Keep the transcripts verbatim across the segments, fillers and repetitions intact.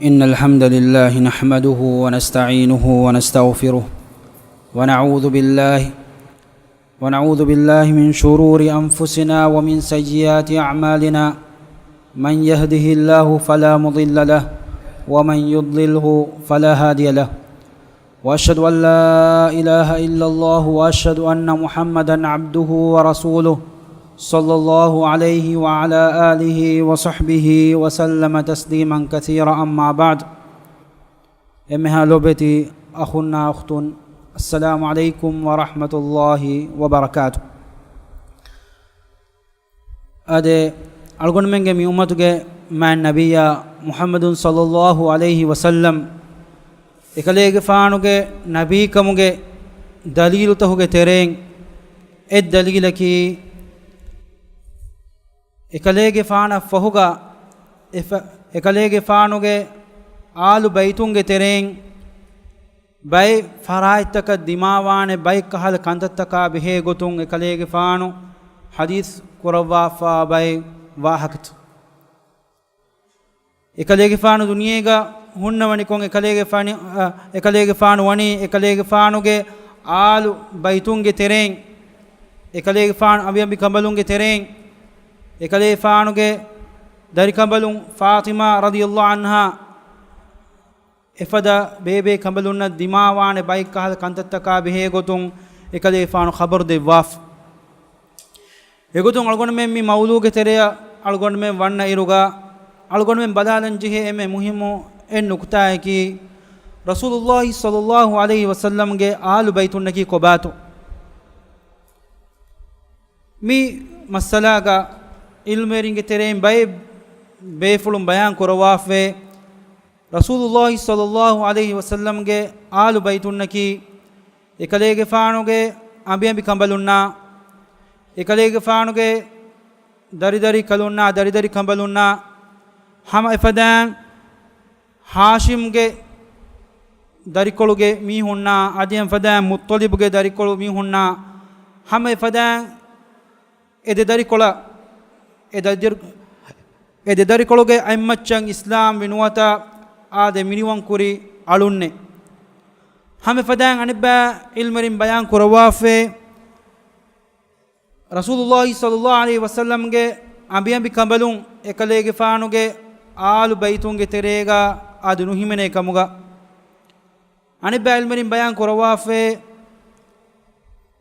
إن الحمد لله نحمده ونستعينه ونستغفره، ونعوذ بالله، ونعوذ بالله من شرور أنفسنا ومن سيئات أعمالنا. من يهده الله فلا مضل له، ومن يضلله فلا هادي له. وأشهد أن لا إله إلا الله، وأشهد أن محمدا عبده ورسوله، صلى الله عليه وعلى آله وصحبه وسلم تسليما كثيرا. أما بعد. އެންމެހާ ލޯބިވެތި އަޚުންނާ އުޚްތުން، السلام عليكم ورحمة الله وبركاته. އާދެ، އަޅުގަނޑުމެންގެ މި އުއްމަތުގެ މާތް ނަބިއްޔާ މުޙައްމަދު ޞައްލައްލާހު ޢަލައިހި ވަސައްލަމް އެކަލޭގެފާނުގެ ނަބީކަމުގެ ދަލީލުތަކުގެ ތެރެއިން އެއް ދަލީލަކީ، އެކަލޭގެފާނަށް ފަހުގަ އެފަ-، އެކަލޭގެފާނުގެ އާލު ބައިތުންގެ ތެރެއިން ބައެއް ފަރާތްތަކަށް ދިމާވާނެ ބައެއް ކަހަލަ ކަންތައްތަކާ ބެހޭ ގޮތުން އެކަލޭގެފާނު ޙަދީޘް ކުރައްވާފާ ބައެއް ވާހަކަތައް. އެކަލޭގެފާނު ދުނިޔޭގަ ހުންނަވަނިކޮށް އެކަލޭގެފާނި-، އަ، އެކަލޭގެފާނު ވަނީ އެކަލޭގެފާނުގެ އާލު ބައިތުންގެ ތެރެއިން، އެކަލޭގެފާނު އަނބިއަނބިކަނބަލުންގެ ތެރެއިން، އެކަލޭގެފާނުގެ ދަރިކަނބަލުން ފާޠިމާ ރަޟިޔައްލާހު ޢަންހާ އެފަދަ ބޭބޭ ކަނބަލުންނަށް ދިމާވާނެ ބައެއް ކަހަލަ ކަންތައްތަކާ ބެހޭ ގޮތުން އެކަލޭގެފާނު ޚަބަރު ދެއްވާފަ. އެގޮތުން އަޅުގަނޑުމެން މި މައުޟޫގެ ތެރެއަށް އަޅުގަނޑުމެން ވަންނަ އިރުގަ، އަޅުގަނޑުމެން ބަލާލަން ޖެހޭ އެންމެ މުހިއްމު އެއް ނުކުތާއަކީ، ރަސޫލުއްލާހި ޞައްލައްލާހު ޢަލައިހި ވަސައްލަމްގެ އާލު ބައިތުންނަކީ ކޮބާތޯ؟ މި މައްސަލާގަ ޢިލްމުވެރިންގެ ތެރެއިން ބައެއް ބޭފުޅުން ބަޔާން ކުރައްވާފައި، ރަސޫލުއްލާހި ޞައްލައްލާހު ޢަލައިހި ވަސައްލަމްގެ އާލު ބައިތުންނަކީ، އެކަލޭގެފާނުގެ އަނބިއަނބި ކަނބަލުންނާ، އެކަލޭގެފާނުގެ ދަރިދަރިކަލުންނާ، ދަރިދަރި ކަނބަލުންނާ، ހަމަ އެފަދައިން ހާޝިމްގެ ދަރިކޮޅުގެ މީހުންނާ، އަދި އެފަދައިން މުއްޠަލިބުގެ ދަރިކޮޅު މީހުންނާ، ހަމަ އެފަދައިން އެ ދެ ދަރިކޮޅަށް، އެ ދަރި-، އެ ދެ ދަރިކޮޅުގެ އަތްމައްޗަށް އިސްލާމް ވި ނުވަތަ އާދެ މިނިވަން ކުރި އަޅުންނެއް. ހަމަ އެފަދައިން އަނެއްބައި ޢިލްމުވެރިން ބަޔާން ކުރައްވާފައި، ރަސޫލުއްލާހި ޞައްލައްލާހު ޢަލައިހި ވަސައްލަމްގެ އަނބިއަނބި ކަނބަލުން އެކަލޭގެފާނުގެ އާލު ބައިތުންގެ ތެރޭގަ އަދި ނުހިމެނޭ ކަމުގަ، އަނެއްބައި ޢިލްމުވެރިން ބަޔާން ކުރައްވާފައި،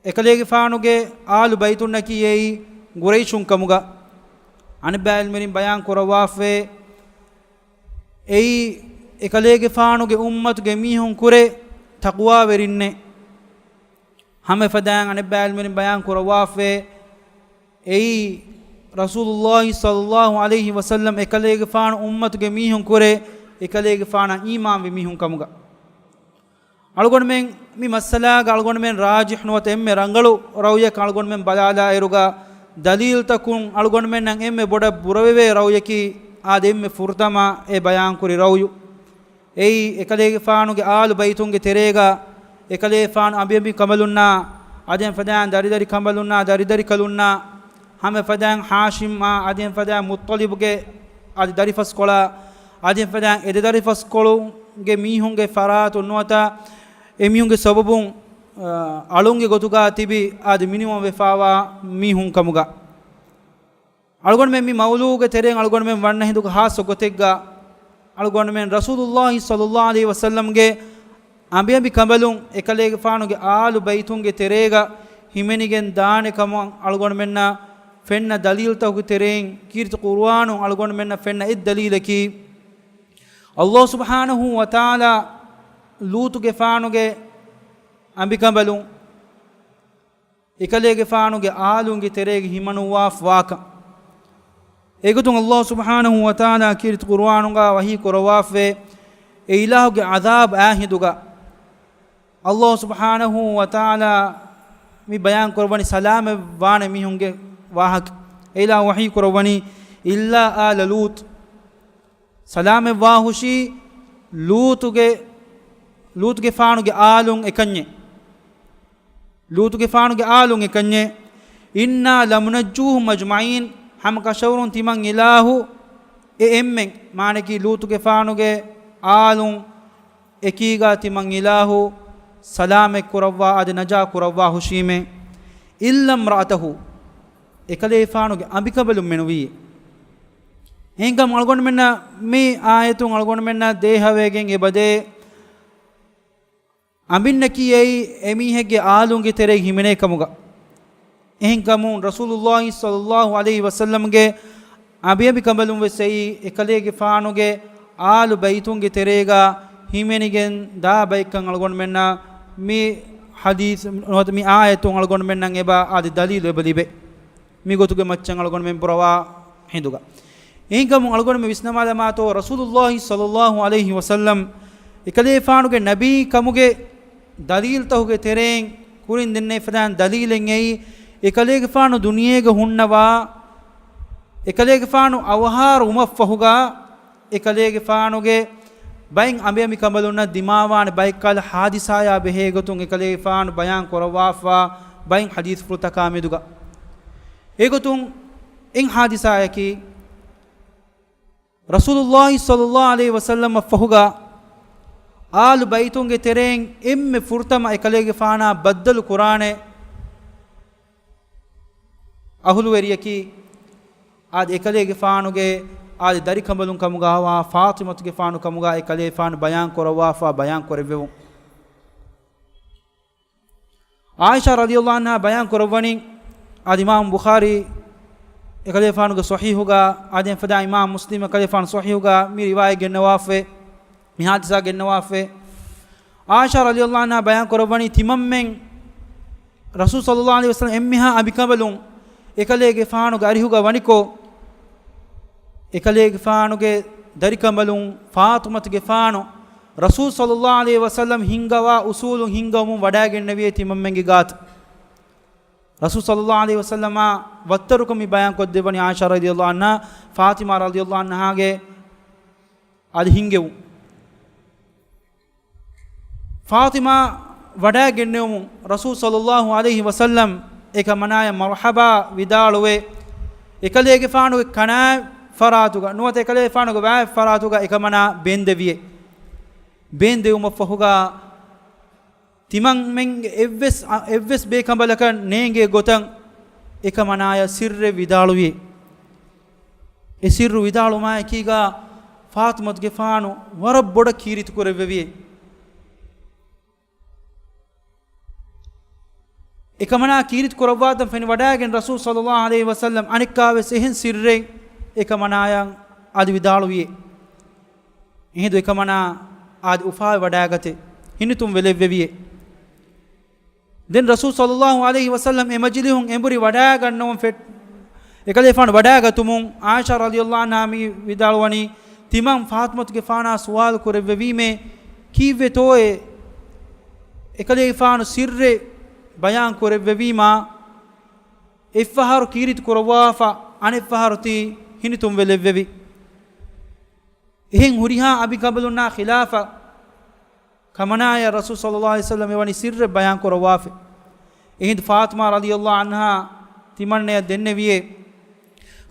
އެކަލޭގެފާނުގެ އާލު ބައިތުންނަކީ އެއީ ގުރައިޝުން ކަމުގަ، އަނެއްބައި ޢިލްމުވެރިން ބަޔާން ކުރައްވާފައި، އެއީ އެކަލޭގެފާނުގެ އުއްމަތުގެ މީހުން ކުރެ ތަޤްވާވެރިންނޭ. ހަމަ އެފަދައިން އަނެއްބައި ޢިލްމުވެރިން ބަޔާން ކުރައްވާފައި، އެއީ ރަސޫލުއްލާހި ޞައްލައްލާހު ޢަލައިހި ވަސައްލަމް އެކަލޭގެފާނު އުއްމަތުގެ މީހުން ކުރެ އެކަލޭގެފާނަށް އީމާންވި މީހުން ކަމުގަ. އަޅުގަނޑުމެން މި މައްސަލާގަ އަޅުގަނޑުމެން ރާޖިޙް ނުވަތަ އެންމެ ރަނގަޅު ރައުޔަކަށް އަޅުގަނޑުމެން ބަލާލާއިރުގަ، ދަލީލްތަކުން އަޅުގަނޑުމެންނަށް އެންމެ ބޮޑަށް ބުރަވެވޭ ރައުޔަކީ އާދެ އެންމެ ފުރަތަމަ އެ ބަޔާންކުރި ރައުޔު. އެއީ، އެކަލޭގެފާނުގެ އާލު ބައިތުންގެ ތެރޭގަ، އެކަލޭގެފާނު އަނބިއަނބި ކަނބަލުންނާ، އަދި އެފަދައިން ދަރިދަރި ކަނބަލުންނާ، ދަރިދަރިކަލުންނާ، ހަމަ އެފަދައިން ހާޝިމްއާ، އަދި އެފަދައިން މުއްޠަލިބުގެ އަދި ދަރިފަސްކޮޅާ، އަދި އެފަދައިން އެ ދެ ދަރިފަސްކޮޅުގެ މީހުންގެ ފަރާތުން ނުވަތަ އެމީހުންގެ ސަބަބުން، އަ، އަޅުންގެ ގޮތުގަ ތިބި އަދި މިނިވަން ވެފާވާ މީހުން ކަމުގަ. އަޅުގަނޑުމެން މި މައުޟޫގެ ތެރެއިން އަޅުގަނޑުމެން ވަންނަ ހިނދުގަ ޚާއްޞަ ގޮތެއްގަ އަޅުގަނޑުމެން ރަސޫލުއްލާހި ޞައްލައްލާހު ޢަލައިހި ވަސައްލަމްގެ އަނބިއަނބި ކަނބަލުން އެކަލޭގެފާނުގެ އާލު ބައިތުންގެ ތެރޭގަ ހިމެނިގެން ދާނެ ކަމަށް އަޅުގަނޑުމެންނަށް ފެންނަ ދަލީލްތަކުގެ ތެރެއިން ކީރިތި ޤުރުއާނުން އަޅުގަނޑުމެންނަށް ފެންނަ އެއް ދަލީލަކީ، އައްލާހު ސުބްޙާނަހު ވަތަޢާލާ ލޫޠުގެފާނުގެ އަނބިކަނބަލުން އެކަލޭގެފާނުގެ އާލުންގެ ތެރޭގަ ހިމަނުއްވާފަވާކަން. އެގޮތުން އައްލާހު ސުބްޙާނަހު ވަތަޢާލާ ކީރިތި ޤުރުއާނުގަ ވަޙީ ކުރައްވާފައި، އެ އިލާހުގެ ޢަޛާބު އާ ހިނދުގަ އައްލާހު ސުބްޙާނަހު ވަތަޢާލާ މި ބަޔާން ކުރައްވަނީ ސަލާމަތް ވާނެ މީހުންގެ ވާހަކަ. އެ އިލާހު ވަޙީ ކުރައްވަނީ، إلا آل لوط، ސަލާމަތް ވާހުށީ ލޫޠުގެ، ލޫޠުގެފާނުގެ އާލުން އެކަންޏެއް. ލޫޠުގެފާނުގެ އާލުން އެކަންޏެއް. إنا لمنجوهم أجمعين، ހަމަ ކަށަވަރުން ތިމަން އިލާހު އެ އެންމެން، މާނައަކީ ލޫޠުގެފާނުގެ އާލުން އެކީގާ ތިމަން އިލާހު ސަލާމަތް ކުރައްވާ އަދި ނަޖާ ކުރައްވާ ހުށީމޭ. އިއްލަ މްރައަތަހު، އެކަލޭފާނުގެ އަނބިކަނބަލުން މެނުވީ. އެހެންކަމުން އަޅުގަނޑުމެންނަށް މި އާޔަތުން އަޅުގަނޑުމެންނަށް ދޭހަވޭގެން އެބަދޭ، އަނބިންނަކީ އެއީ އެމީހެއްގެ އާލުންގެ ތެރެއިން ހިމެނޭ ކަމުގަ. އެހެންކަމުން ރަސޫލުﷲ ޞައްލަﷲ ޢަލައިހި ވަސައްލަމްގެ އަނބިއަނބިކަނބަލުން ވެސް އެއީ އެކަލޭގެފާނުގެ އާލު ބައިތުންގެ ތެރޭގަ ހިމެނިގެން ދާ ބައެއްކަން އަޅުގަނޑުމެންނަށް މި ޙަދީޘް ނުވަތަ މި އާޔަތުން އަޅުގަނޑުމެންނަށް އެބަ އަދި ދަލީލު އެބަ ލިބޭ. މިގޮތުގެ މައްޗަށް އަޅުގަނޑުމެން ބުރަވާ ހިނދުގަ. އެހެންކަމުން އަޅުގަނޑުމެން ވިސްނަމާލަމާތޯ، ރަސޫލުﷲ ޞައްލަﷲ ޢަލައިހި ވަސައްލަމް އެކަލޭފާނުގެ ނަބީކަމުގެ ދަލީލްތަކުގެ ތެރެއިން ކުރިން ދެންނެވިފަދައިން ދަލީލެއް އެއީ، އެކަލޭގެފާނު ދުނިޔޭގަ ހުންނަވާ، އެކަލޭގެފާނު އަވަހާރަ ވުމަށްފަހުގަ، އެކަލޭގެފާނުގެ ބައެއް އަނބިއަނބިކަނބަލުންނަށް ދިމާވާނެ ބައެއްކަހަލަ ޙާދިސާޔާ ބެހޭގޮތުން އެކަލޭގެފާނު ބަޔާން ކުރައްވާފަ ބައެއް ޙަދީޘްފުޅުތަކާ މެދުގަ. އެގޮތުން އެއް ޙާދިސާޔަކީ، ރަސޫލުﷲ ޞައްލަﷲ ޢަލައިހި ވަސައްލަމަށްފަހުގަ އާލު ބައިތުންގެ ތެރެއިން އެންމެ ފުރަތަމަ އެކަލޭގެފާނާ ބައްދަލު ކުރާނެ އަހުލުވެރިޔަކީ، އާދެ، އެކަލޭގެފާނުގެ އާދެ، ދަރިކަނބަލުން ކަމުގައިވާ ފާޠިމަތުގެފާނު ކަމުގަ އެކަލޭފާނު ބަޔާން ކުރައްވާފަ ބަޔާން ކުރެއްވެވުން. ޢާއިޝާ ރަޟިޔަﷲ ޢަންހާ ބަޔާން ކުރައްވަނީ، އަދި އިމާމު ބުޚާރީ އެކަލޭފާނުގެ ޞަޙީޙުގަ، އަދި އެފަދަ އިމާމު މުސްލިމް އެކަލޭފާނު ޞަޙީޙުގަ މި ރިވާޔަތް ގެންނަވާފައި، މި ޙާދިސާ ގެންނަވާފައި. ޢާއިޝާ ރަޟިޔަﷲ ޢަންހާ ބަޔާން ކުރައްވަނީ، ތިމަންމެން ރަސޫލު ޞައްލަﷲ ޢަލައިހި ވަސައްލަމް އެންމެހާ އަނބިކަނބަލުން އެކަލޭގެފާނުގެ އަރިހުގަ ވަނިކޮށް، އެކަލޭގެފާނުގެ ދަރިކަނބަލުން ފާޠިމަތުގެފާނު ރަސޫލު ޞައްލަﷲ ޢަލައިހި ވަސައްލަމް ހިންގަވާ އުޞޫލުން ހިންގަވަމުން ވަޑައިގެންނެވިއޭ ތިމަންމެންގެ ގާތަށް. ރަސޫލު ޞައްލަﷲ ޢަލައިހި ވަސައްލަމާ ވައްތަރުކޮށް މި ބަޔާން ކޮށްދެއްވަނީ ޢާއިޝާ ރަޟިޔަﷲ ޢަންހާ، ފާޠިމާ ރަޟިޔަﷲ ޢަންހާގެ އަދި ހިންގެވުން. ފާޠިމާ ވަޑައިގެންނެވުމުން ރަސޫލު ޞައްލަﷲ ޢަލައިހި ވަސައްލަމް އެކަމަނާޔަށް މަރުޙަބާ ވިދާޅުވެ، އެކަލޭގެފާނުގެ ކަނާތް ފަރާތުގަ ނުވަތަ އެކަލޭގެފާނުގެ ވާތް ފަރާތުގަ އެކަމަނާ ބޭންދެވިއޭ. ބޭންދެވުމަށްފަހުގަ ތިމަންމެންގެ އެއްވެސް، އަ، އެއްވެސް ބޭކަނބަލަކަށް ނޭނގޭ ގޮތަށް އެކަމަނާޔަށް ސިއްރެއް ވިދާޅުވިއޭ. އެ ސިއްރު ވިދާޅުވުމާއެކީގަ ފާޠިމަތުގެފާނު ވަރަށް ބޮޑަށް ކީރިތި ކުރެއްވެވިއޭ. އެކަމަނާ ކީރިތި ކުރައްވާތަން ފެނިވަޑައިގެން ރަސޫލު ޞައްލަﷲ ޢަލައިހި ވަސައްލަމް އަނެއްކާވެސް އެހެން ސިއްރެއް އެކަމަނާޔަށް އަދި ވިދާޅުވިއޭ. އެހިނދު އެކަމަނާ އާދެ އުފާވެވަޑައިގަތެ ހިނިތުންވެލެއްވެވިއޭ. ދެން ރަސޫލު ޞައްލަﷲ ޢަލައިހި ވަސައްލަމް އެ މަޖިލިހުން އެނބުރި ވަޑައިގަންނަވަން ފެ-، އެކަލޭގެފާނު ވަޑައިގަތުމުން ޢާއިޝާ ރަޟިޔަﷲ ޢަންހާ މި ވިދާޅުވަނީ، ތިމަން ފާޠިމަތުގެފާނާ ސުވާލު ކުރެއްވެވީމޭ، ކީއްވެތޯއޭ އެކަލޭގެފާނު ސިއްރެއް ބަޔާން ކުރެއްވެވީމާ، އެއްފަހަރު ކީރިތި ކުރައްވާފަ، އަނެއްފަހަރު ތީ ހިނިތުންވެލެއްވެވި. އެހެން ހުރިހާ އަނބިކަނބަލުންނާ ޚިލާފަށް ކަމަނާޔަށް ރަސޫލު ޞައްލަﷲ ޢަލައިހި ވަސައްލަމް އެވަނީ ސިއްރެއް ބަޔާން ކުރައްވާފަ. އެހިނދު ފާޠިމާ ރަޟިޔަﷲ ޢަންހާ ތިމަންނަޔަށް ދެންނެވިއޭ،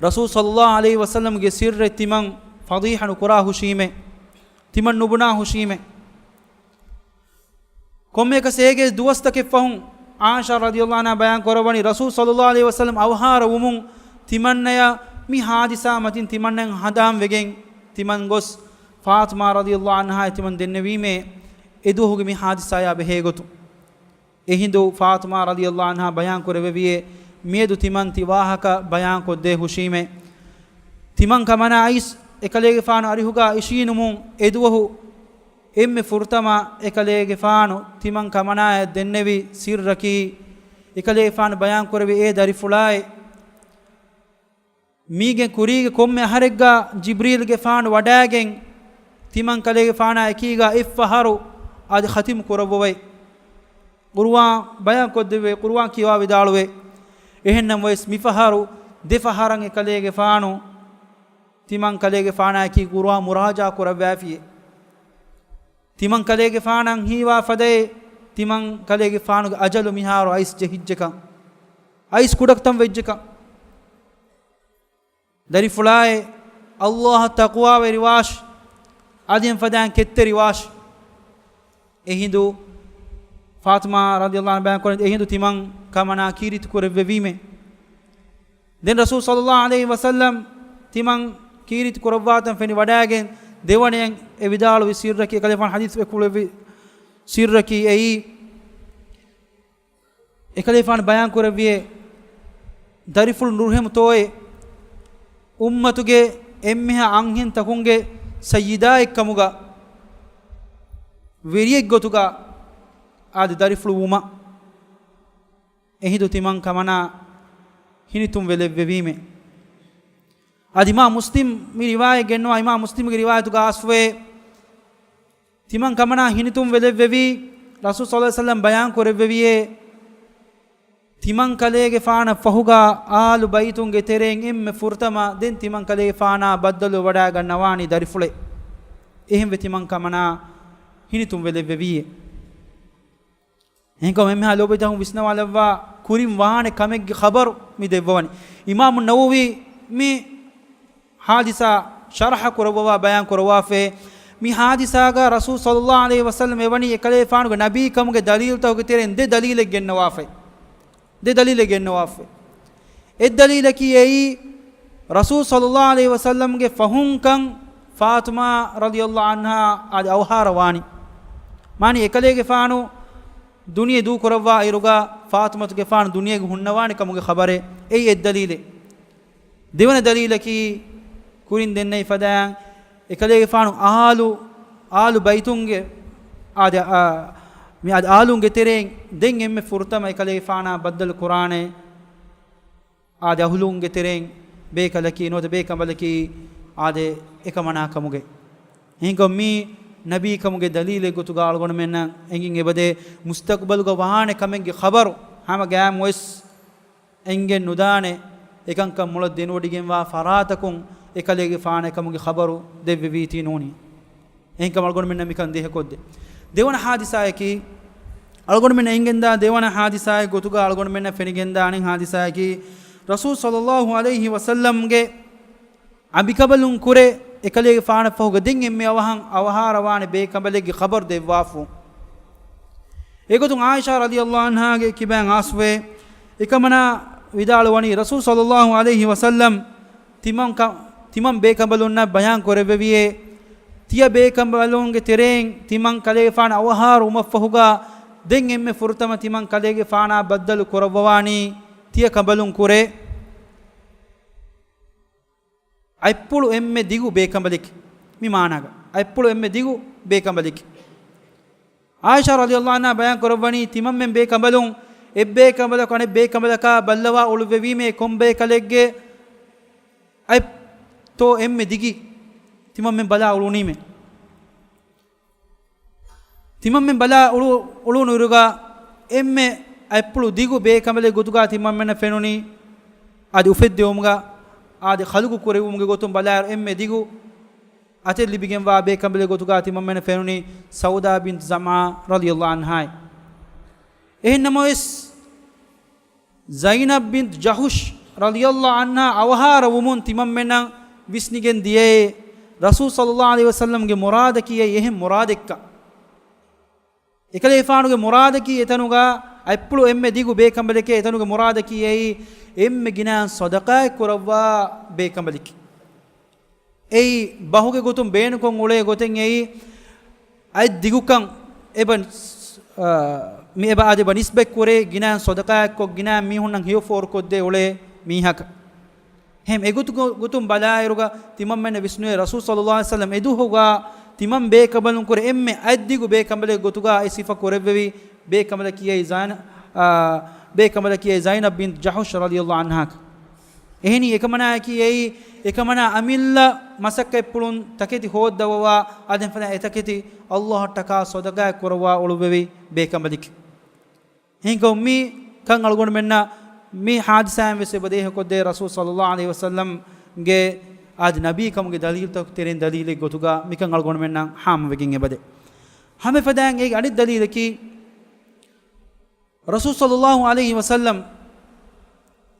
ރަސޫލު ޞައްލަﷲ ޢަލައިހި ވަސައްލަމްގެ ސިއްރެއް ތިމަން ފަޟީޙަ ނުކުރާ ހުށީމޭ، ތިމަން ނުބުނާ ހުށީމޭ. ކޮންމެއަކަސް އޭގެ ދުވަސްތަކެއް ފަހުން ޢާއިޝާ ރަޟިޔަﷲ ޢަންހާ ބަޔާން ކުރައްވަނީ، ރަސޫލު ޞައްލަﷲ ޢަލައިހި ވަސައްލަމް އަވަހާރަ ވުމުން ތިމަންނަޔަށް މި ޙާދިސާ މަތިން ތިމަންނައިން ހަނދާން ވެގެން ތިމަން ގޮސް ފާޠިމާ ރަޟިޔަﷲ ޢަންހާ ތިމަން ދެންނެވީމޭ އެ ދުވަހުގެ މި ޙާދިސާޔާ ބެހޭގޮތުން. އެހިނދު ފާޠިމާ ރަޟިޔަﷲ ޢަންހާ ބަޔާން ކުރެވެވިއޭ، މިއަދު ތިމަން ތި ވާހަކަ ބަޔާން ކޮށްދޭ ހުށީމޭ. ތިމަން ކަމަނާ އައިސް އެކަލޭގެފާނު އަރިހުގަ އިށީނުމުން އެ ދުވަހު އެންމެ ފުރަތަމަ އެކަލޭގެފާނު ތިމަން ކަމަނާޔަށް ދެންނެވި ސިއްރަކީ، އެކަލޭގެފާނު ބަޔާން ކުރެވި އޭ ދަރިފުޅާއޭ، މީގެ ކުރީގެ ކޮންމެ އަހަރެއްގަ ޖިބްރީލްގެފާނު ވަޑައިގެން ތިމަން ކަލޭގެފާނާ އެކީގަ އެއްފަހަރު އަދި ޚަތިމް ކުރައްވަވައި، ޤުރުއާން ބަޔާން ކޮށްދެއްވައި، ޤުރުއާން ކިޔަވާ ވިދާޅުވައި. އެހެންނަމަވެސް މިފަހަރު ދެފަހަރަށް އެކަލޭގެފާނު ތިމަން ކަލޭގެފާނާއެކީ ޤުރުއާން މުރާޖާ ކުރައްވާފިއޭ. ތިމަން ކަލޭގެފާނަށް ހީވާ ފަދައިން ތިމަން ކަލޭގެފާނުގެ އަޖަލު މިހާރު އައިސް ޖެހިއްޖެކަން، އައިސް ކުޑަކަތަން ވެއްޖެކަން. ދަރިފުޅާއޭ، ﷲ އަށް ތަޤްވާވެރިވާށި. އަދި އެން ފަދައިން ކެތްތެރިވާށި. އެހިނދު ފާތުމާ ރަޟިޔަﷲ ޢަންހާ ބަޔާން ކުރަނީ އެހިނދު ތިމަން ކަމަނާ ކީރިތި ކުރެއްވެވީމޭ. ދެން ރަސޫލު ޞައްލަﷲ ޢަލައިހި ވަސައްލަމް ތިމަން ކީރިތި ކުރައްވާތަން ފެނި ވަޑައިގެން ދެވަނައަށް އެ ވިދާޅުވި ސިއްރަކީ، އެކަލޭގެފާނު ޙަދީޘް އެކުލެވި ސިއްރަކީ އެއީ، އެކަލޭގެފާނު ބަޔާން ކުރެއްވިއޭ، ދަރިފުޅު ނުރުހެމުތޯއޭ، އުއްމަތުގެ އެންމެހާ އަންހެންތަކުންގެ ސައްޔިދާއެއްކަމުގަ ވެރިއެއްގޮތުގަ އާދެ ދަރިފުޅު ވުމަށް. އެހިނދު ތިމަން ކަމަނާ ހިނިތުންވެލެއްވެވީމޭ. އަދި އިމާމް މުސްލިމް މި ރިވާޔަތް ގެންނަވާ، އިމާމް މުސްލިމްގެ ރިވާޔަތުގަ އަސްވޭ، ތިމަން ކަމަނާ ހިނިތުންވެލެއްވެވީ، ރަސޫލު ޞައްލަﷲ ޢަލައިހި ވަސައްލަމް ބަޔާން ކުރެއްވެވިއޭ، ތިމަން ކަލޭގެފާނަށް ފަހުގަ އާލު ބައިތުންގެ ތެރެއިން އެންމެ ފުރަތަމަ ދެން ތިމަން ކަލޭގެފާނާ ބައްދަލު ވަޑައިގަންނަވާނީ ދަރިފުޅެއް. އެހެންވެ ތިމަން ކަމަނާ ހިނިތުންވެލެއްވެވީއޭ. އެހެންކަމުން އެންމެހާ ލޯބިވެތި އަޚުން ވިސްނަވާލައްވާ ކުރިން ވާނެ ކަމެއްގެ ޚަބަރު މި ދެއްވަވަނީ. އިމާމު ނަވަވީ މި ޙާދިސާ ޝަރަޙަ ކުރައްވަވާ ބަޔާން ކުރައްވާފައި، މި ޙާދިސާގަ ރަސޫލު ޞައްލަﷲ ޢަލައިހި ވަސައްލަމް އެވަނީ އެކަލޭގެފާނުގެ ނަބީކަމުގެ ދަލީލުތަކުގެ ތެރެއިން ދެ ދަލީލެއް ގެންނަވާފައި. ދެ ދަލީލެއް ގެންނަވާފައި. އެއް ދަލީލަކީ އެއީ، ރަސޫލު ޞައްލަﷲ ޢަލައިހި ވަސައްލަމްގެ ފަހުންކަން ފާތުމާ ރަޟިޔަﷲ ޢަންހާ އަދި އަވަހާރަވާނީ. މާނަ އެކަލޭގެފާނު ދުނިޔެ ދޫކުރައްވާ އިރުގަ ފާތުމަތުގެފާނު ދުނިޔޭގަ ހުންނަވާނެ ކަމުގެ ޚަބަރެއް. އެއީ އެއް ދަލީލެއް. ދެވަނަ ދަލީލަކީ، ކުރިން ދެންނެވި ފަދައިން އެކަލޭގެފާނު އާލު، އާލު ބައިތުންގެ އާދެ، އާ، މި އާދެ އާލުންގެ ތެރެއިން ދެން އެންމެ ފުރަތަމަ އެކަލޭގެފާނާ ބައްދަލު ކުރާނެ އާދެ އަހުލުންގެ ތެރެއިން ބޭކަލަކީ ނުވަތަ ބޭކަނބަލަކީ އާދެ އެކަމަނާ ކަމުގެ. އެހެންކަމުން މީ ނަބީކަމުގެ ދަލީލެއް ގޮތުގަ އަޅުގަނޑުމެންނަށް އެނގިން އެބަދޭ، މުސްތަޤްބަލުގަ ވާނެ ކަމެއްގެ ޚަބަރު ހަމަ ގައިމުވެސް އެނގެން ނުދާނެ. އެކަންކަން މޮޅަށް ދެނެވޮޑިގެންވާ ފަރާތަކުން އެކަލޭގެފާނަށް އެކަމުގެ ޚަބަރު ދެއްވެވީތީ ނޫނީ. އެހެންކަމުން އަޅުގަނޑުމެންނަށް މިކަން ދޭހަކޮށްދޭ. ދެވަނަ ޙާދިސާއަކީ، އަޅުގަނޑުމެންނަށް އެނގެންދާ ދެވަނަ ޙާދިސާއެއް ގޮތުގަ އަޅުގަނޑުމެންނަށް ފެނިގެންދާ އަނެއް ޙާދިސާއަކީ، ރަސޫލު ޞައްލަﷲ ޢަލައިހި ވަސައްލަމްގެ އަނބިކަނބަލުން ކުރެ އެކަލޭގެފާނަށް ފަހުގަ ދެން އެންމެ އަވަހަށް އަވަހާރަވާނެ ބޭކަނބަލެއްގެ ޚަބަރު ދެއްވާފަ. އެގޮތުން ޢާއިޝާ ރަޟިޔަﷲ ޢަންހާގެ ކިބައިން އަސްވޭ، އެކަމަނާ ވިދާޅުވަނީ، ރަސޫލު ޞައްލަﷲ ޢަލައިހި ވަސައްލަމް ތިމަން ކަ-، ތިމަން ބޭކަނބަލުންނަށް ބަޔާން ކުރެއްވެވިއޭ، ތިޔަ ބޭކަނބަލުންގެ ތެރެއިން ތިމަން ކަލޭގެފާނު އަވަހާރަވުމަށްފަހުގަ ދެން އެންމެ ފުރަތަމަ ތިމަން ކަލޭގެފާނާ ބައްދަލު ކުރައްވަވާނީ ތިޔަ ކަނބަލުން ކުރެ އަތްޕުޅު އެންމެ ދިގު ބޭކަނބަލެކޭ. މި މާނާގަ އަތްޕުޅު އެންމެ ދިގު ބޭކަނބަލެކޭ. ޢާއިޝާ ރަޟިޔަﷲ ޢަންހާ ބަޔާން ކުރައްވަނީ، ތިމަންމެން ބޭކަނބަލުން އެއްބޭކަނބަލަކު އަނެއް ބޭކަނބަލަކާ ބައްލަވާ އުޅުއްވެވީމޭ ކޮން ބޭކަލެއްގެ އަތްތޯ އެންމެ ދިގީ. ތިމަންމެން ބަލާ އުޅުނީމޭ. ތިމަންމެން ބަލާ އުޅު-، އުޅުނުއިރުގަ އެންމެ އަތްޕުޅު ދިގު ބޭކަނބަލެއް ގޮތުގަ ތިމަންމެންނަށް ފެނުނީ، އަދި އުފެއްދެވުމުގަ އާދެ ޚަލްޤު ކުރެވުމުގެ ގޮތުން ބަލާއިރު އެންމެ ދިގު އަތެއް ލިބިގެންވާ ބޭކަނބަލެއް ގޮތުގަ ތިމަންމެންނަށް ފެނުނީ ސައުދާ ބިންތު ޒަމްޢާ ރަޟިޔަﷲ ޢަންހާއޭ. އެހެން ނަމަވެސް، ޒައިނަބް ބިންތު ޖަޙުޝް ރަޟިޔަﷲ ޢަންހާ އަވަހާރަވުމުން ތިމަންމެންނަށް ވިސްނިގެން ދިޔައޭ، ރަސޫލު ޞައްލަﷲ ޢަލައިހި ވަސައްލަމްގެ މުރާދަކީ އެއީ އެހެން މުރާދެއްކަން. އެކަލޭގެފާނުގެ މުރާދަކީ އެތަނުގަ އަތްޕުޅު އެންމެ ދިގު ބޭކަނބަލެކޭ، އެތަނުގެ މުރާދަކީ އެއީ އެންމެ ގިނައިން ޞަދަޤާތް ކުރައްވާ ބޭކަނބަލެކޭ. އެއީ ބަހުގެ ގޮތުން ބޭނުންކޮށް އުޅޭ ގޮތެއް އެއީ އަތް ދިގުކަން އެބަ، އާ، މި އެބަ އާދެ އެބަ ނިސްބަތް ކުރޭ ގިނައިން ޞަދަޤާތްކޮށް ގިނައިން މީހުންނަށް ހެޔޮ ފޯރުކޮށްދޭ އުޅޭ މީހަކަށް. އެހެން އެގޮތު ގޮ-، ގޮތުން ބަލާއިރުގަ ތިމަންމެންނަށް ވިސްނުވޭ ރަސޫލު ޞައްލަﷲ ޢަލައިހި ވަސައްލަމް އެދުވަހުގަ ތިމަން ބޭކަނބަލުން ކުރެ އެންމެ އަތްދިގު ބޭކަނބަލެއް ގޮތުގަ އެ ސިފަ ކުރެއްވެވި ބޭކަނބަލަކީ އެއީ ޒައިނަ-، އާ، ބޭކަނބަލަކީ އެއީ ޒައިނަބް ބިންތު ޖަޙުޝް ރަޟިޔަﷲ ޢަންހާ. އެހެނީ އެކަމަނާއަކީ އެއީ، އެކަމަނާ އަމިއްލަ މަސައްކަތްޕުޅުން ތަކެތި ހޯއްދަވަވާ، އަދި އެފަދަ އެތަކެތި ﷲ އަށްޓަކާ ޞަދަޤާތް ކުރައްވާ އުޅުއްވެވި ބޭކަނބަލެކޭ. އެހެންކަމުން މި ކަން އަޅުގަނޑުމެންނަށް މި ޙާދިސާއިން ވެސް އެބަ ދޭހަކޮށްދޭ ރަސޫލު ޞައްލަﷲ ޢަލައިހި ވަސައްލަމްގެ އާދެ ނަބީކަމުގެ ދަލީލުތަކުގެ ތެރެއިން ދަލީލެއް ގޮތުގަ މިކަން އަޅުގަނޑުމެންނަށް ހާމަވެގެން އެބަދޭ. ހަމަ އެފަދައިން އޭގެ އަނެއް ދަލީލަކީ، ރަސޫލު ޞައްލަﷲ ޢަލައިހި ވަސައްލަމް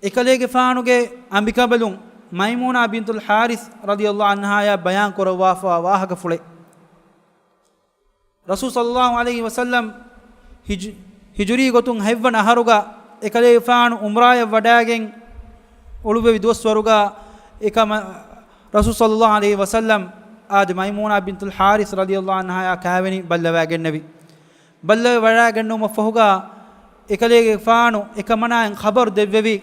އެކަލޭގެފާނުގެ އަނބިކަނބަލުން މައިމޫނާ ބިންތުލް ޙާރިޘް ރަޟިޔަﷲ ޢަންހާޔާ ބަޔާން ކުރައްވާފަވާ ވާހަކަފުޅެއް. ރަސޫލު ޞައްލައްލާހު ޢަލައިހި ވަސައްލަމް ހިޖް-، ހިޖުރީ ގޮތުން ހަތްވަނަ އަހަރުގަ އެކަލޭގެފާނު ޢުމްރާޔަށް ވަޑައިގެން އުޅުއްވެވި ދުވަސްވަރުގަ އެކަމަ-، ރަސޫލު ޞައްލައްލާހު ޢަލައިހި ވަސައްލަމް އާދެ މައިމޫނާ ބިންތުލް ޙާރިޘް ރަޟިޔައްލާހު ޢަންހާޔާ ކާވެނި ބައްލަވައިގެންނެވި. ބައްލަވެ ވަޑައިގެންނެވުމަށްފަހުގަ އެކަލޭގެފާނު އެކަމަނާއަށް ޚަބަރު ދެއްވެވި،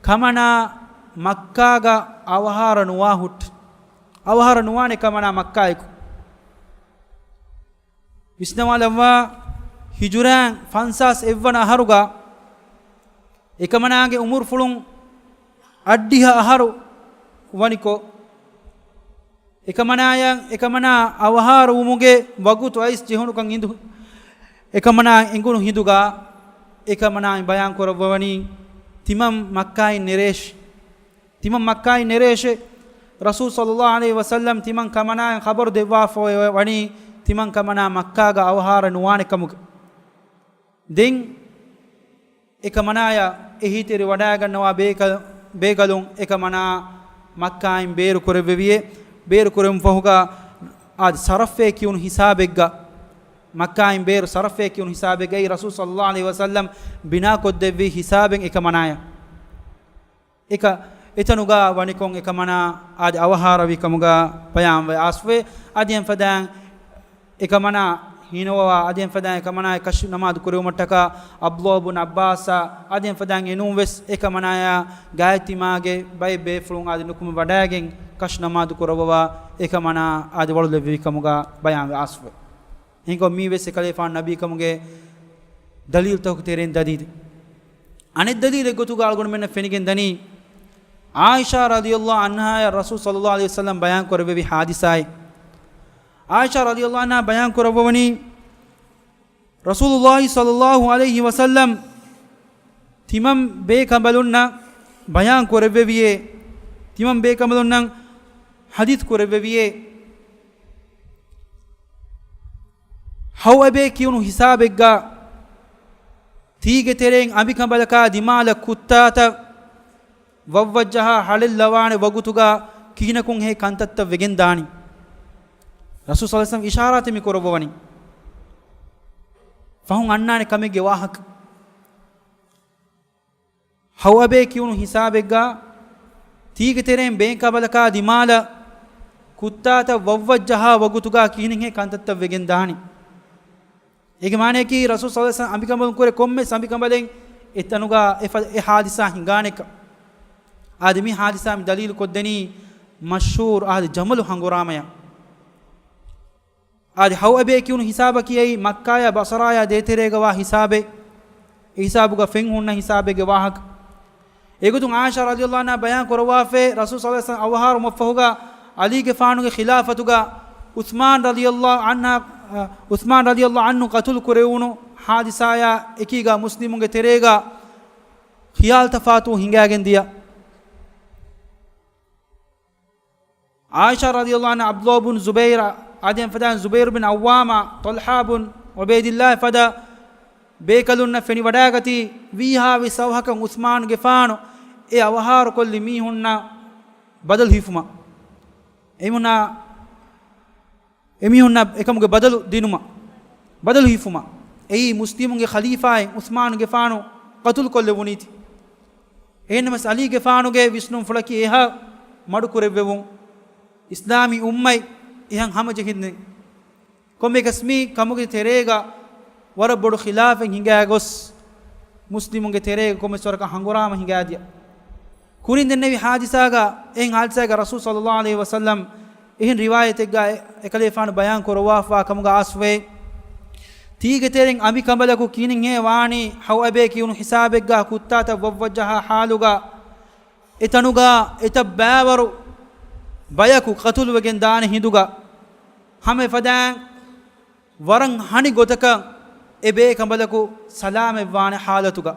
ކަމަނާ މައްކާގަ އަވަހާރަ ނުވާ ހުއްޓި. އަވަހާރަ ނުވާނެ ކަމަނާ މައްކާއެކު. ވިސްނަވާލައްވާ، ހިޖުރައިން ފަންސާސް އެއްވަނަ އަހަރުގަ އެކަމަނާގެ އުމުރުފުޅުން އަށްޑިހަ އަހަރު ވަނިކޮށް، އެކަމަނާޔަށް އެކަމަނާ އަވަހާރަވުމުގެ ވަގުތު އައިސް ޖެހުނުކަން އިނދު، އެކަމަނާ އެނގުނު ހިނދުގަ، އެކަމަނާއިން ބަޔާން ކުރައްވަވަނީ، ތިމަން މައްކާއިން ނެރޭށި. ތިމަން މައްކާއިން ނެރޭށެ. ރަސޫލު ޞައްލައްލާހު ޢަލައިހި ވަސައްލަމް ތިމަން ކަމަނާއަށް ޚަބަރު ދެއްވާފައި ވަނީ، ތިމަން ކަމަނާ މައްކާގަ އަވަހާރަ ނުވާނެ ކަމުގަ. ދެން އެކަމަނާޔަށް އެހީތެރި ވަޑައިގަންނަވާ ބޭކަ-، ބޭކަލުން އެކަމަނާ މައްކާއިން ބޭރު ކުރެއްވެވިއޭ. ބޭރު ކުރެވުން ފަހުގަ އާދެ ޞަރަފޭ ކިޔުނު ހިސާބެއްގަ، މައްކާއިން ބޭރު ޞަރަފޭ ކިޔުނު ހިސާބެއްގައި ރަސޫލު ޞައްލައްލާހު ޢަލައިހި ވަސައްލަމް ބިނާކޮށްދެއްވި ހިސާބެއް އެކަމަނާޔަށް. އެކަ-، އެތަނުގަ ވަނިކޮށް އެކަމަނާ އާދެ އަވަހާރަވި ކަމުގަ ބަޔާންވެ އައިސްފައި. އަދި އެފަދައިން އެކަމަނާ ހީނަވާ، އަދި އެފަދައިން އެކަމަނާ ކަށި ނަމާދު ކުރެވުމަށްޓަކާ ޢަބްދުﷲ ބުން ޢައްބާސްއާ، އަދި އެފަދައިން އެނޫން ވެސް އެކަމަނާޔާ ގާތްތިމާގެ ބައެއް ބޭފުޅުން އާދެ ނުކުމެ ވަޑައިގެން ކަށި ނަމާދު ކުރައްވަވާ އެކަމަނާ އާދެ ވަޅުލެއްވެވި ކަމުގަ ބަޔާންވެ އައިސްފައި. އެހެންކޮށް މީ ވެސް އެކަލޭފާނު ނަބީކަމުގެ ދަލީލުތަކުގެ ތެރެއިން ދަލީލެއް. އަނެއް ދަލީލެއް ގޮތުގަ އަޅުގަނޑުމެންނަށް ފެނިގެން ދަނީ، ޢާއިޝާ ރަޟިޔައްލާހު ޢަންހާޔަށް ރަސޫލު ޞައްލައްލާހު ޢަލައިހި ވަސައްލަމް ބަޔާން ކުރެއްވެވި ޙާދިސާއެއް. ޢާއިޝާ ރަޟިޔައްލާހު ޢަންހާ ބަޔާން ކުރައްވަވަނީ، ރަސޫލުﷲ ޞައްލައްލާހު ޢަލައިހި ވަސައްލަމް ތިމަން ބޭކަނބަލުންނަށް ބަޔާން ކުރެއްވެވިއޭ، ތިމަން ބޭކަނބަލުންނަށް ޙަދީޘް ކުރެއްވެވިއޭ. ހައުއަބޭ ކިޔުނު ހިސާބެއްގަ ތީގެ ތެރެއިން އަނބިކަނބަލަކާ ދިމާލަށް ކުއްތާތައް ވައްވައްޖަހާ ހަޅެއްލަވާނެ ވަގުތުގަ ކިހިނަކުންހޭ ކަންތައްތައް ވެގެން ދާނީ؟ ރަސޫލު ޞައްލައްލާހު ޢަލައިހި ވަސައްލަމް އިޝާރާތެއް މި ކުރައްވަވަނީ. ފަހުން އަންނާނެ ކަމެއްގެ ވާހަކަ. ހައުއަބޭ ކިޔުނު ހިސާބެއްގަ ތީގެ ތެރެއިން ބޭންކަނބަލަކާ ދިމާލަށް ކުއްތާތައް ވައްވައްޖަހާ ވަގުތުގަ ކިހިނެއްހޭ ކަންތައްތައް ވެގެން ދާނީ؟ އޭގެ މާނަޔަކީ، ރަސޫލު ޞައްލައްލާހު ޢަލައިހި ވަސައްލަމް އަނބިކަނބަލުން ކުރެ ކޮންމެސް އަނބިކަނބަލެއް އެތަނުގަ އެ ފަ-، އެ ޙާދިސާ ހިނގާނެކަން. އާދެ، މި ޙާދިސާ މި ދަލީލު ކޮށްދެނީ މަޝްހޫރު އާދެ ޖަމަލު ހަނގުރާމަޔަށް. އާދެ، ހައުއަބޭ ކިޔުނު ހިސާބަކީ އެއީ މައްކާޔާ ބަޞަރާޔާ ދޭތެރޭގަ ވާ ހިސާބެއް. އެ ހިސާބުގަ ފެން ހުންނަ ހިސާބެއްގެ ވާހަކަ. އެގޮތުން ޢާއިޝާ ރަޟިޔައްލާހު ޢަންހާ ބަޔާން ކުރައްވާފައި، ރަސޫލު ޞައްލައްލާހު ޢަލައިހި ވަސައްލަމް އަވަހާރުވުމަށްފަހުގަ ޢަލީގެފާނުގެ ޚިލާފަތުގަ ޢުޘްމާން ރަޟިޔައްލާހު ޢަންހާ، ޢުޘްމާން ރަޟިޔައްލާހު ޢަންހު ޤަތުލު ކުރެވުނު ޙާދިސާޔާ އެކީގަ މުސްލިމުންގެ ތެރޭގަ ޚިޔާލު ތަފާތު ހިނގައިގެން ދިޔަ. ޢާއިޝާ ރަޟިޔައްލާހު ޢަންހާ ޢަބްދުﷲ ބުން ޒުބައިރާ، އާދެ އެފަދައިން ޒުބައިރު ބިން ޢައްވާމާ، ޠަލްޙާ ބުން ޢުބައިދިއްލާ އެފަދަ ބޭކަލުންނަށް ފެނިވަޑައިގަތީ، ވީހާވެސް އަވަހަކަށް ޢުޘްމާނުގެފާނު އެ އަވަހާރުކޮށްލި މީހުންނަށް ބަދަލު ހިފުމަށް. އެމީހުންނާ، އެމީހުންނަށް އެކަމުގެ ބަދަލު ދިނުމަށް، ބަދަލު ހިފުމަށް. އެއީ މުސްލިމުންގެ ޚަލީފާއެއް ޢުޘްމާނުގެފާނު ޤަތުލުކޮށްލެވުނީތީ. އެހެންނަމަސް ޢަލީގެފާނުގެ ވިސްނުންފުޅަކީ އެހާ މަޑުކުރެއްވެވުން، އިސްލާމީ އުއްމަތް އެހެން ހަމަޖެހިން. ކޮންމެއަކަސް މި ކަމުގެ ތެރޭގަ ވަރަށް ބޮޑު ޚިލާފެއް ހިނގާގޮސް، މުސްލިމުންގެ ތެރޭގަ ކޮންމެސް ވަރަކަށް ހަނގުރާމަ ހިނގާދިޔަ. ކުރިން ދެންނެވި ޙާދިސާގަ، އެހެން ޙާދިސާގަ ރަސޫލު ޞައްލައްލާހު ޢަލައިހި ވަސައްލަމް އެހެން ރިވާޔަތެއްގަ އެ-، އެކަލޭފާނު ބަޔާން ކުރައްވާފާ ކަމުގަ އައިސްފައި، ތީގެ ތެރެއިން އަނބިކަނބަލަކު ކިހިނެއްހޭ ވާނީ ހައުއަބޭ ކިޔުނު ހިސާބެއްގަ ކުއްތާތައް ވައްވައްޖަހާ ޙާލުގަ، އެތަނުގަ އެތައް ބައިވަރު ބަޔަކު ޤަތުލުވެގެން ދާނެ ހިނދުގަ، ހަމަ އެފަދައިން ވަރަށް ހަނި ގޮތަކަށް އެ ބޭކަނބަލަކު ސަލާމަތްވާނެ ޙާލަތުގަ.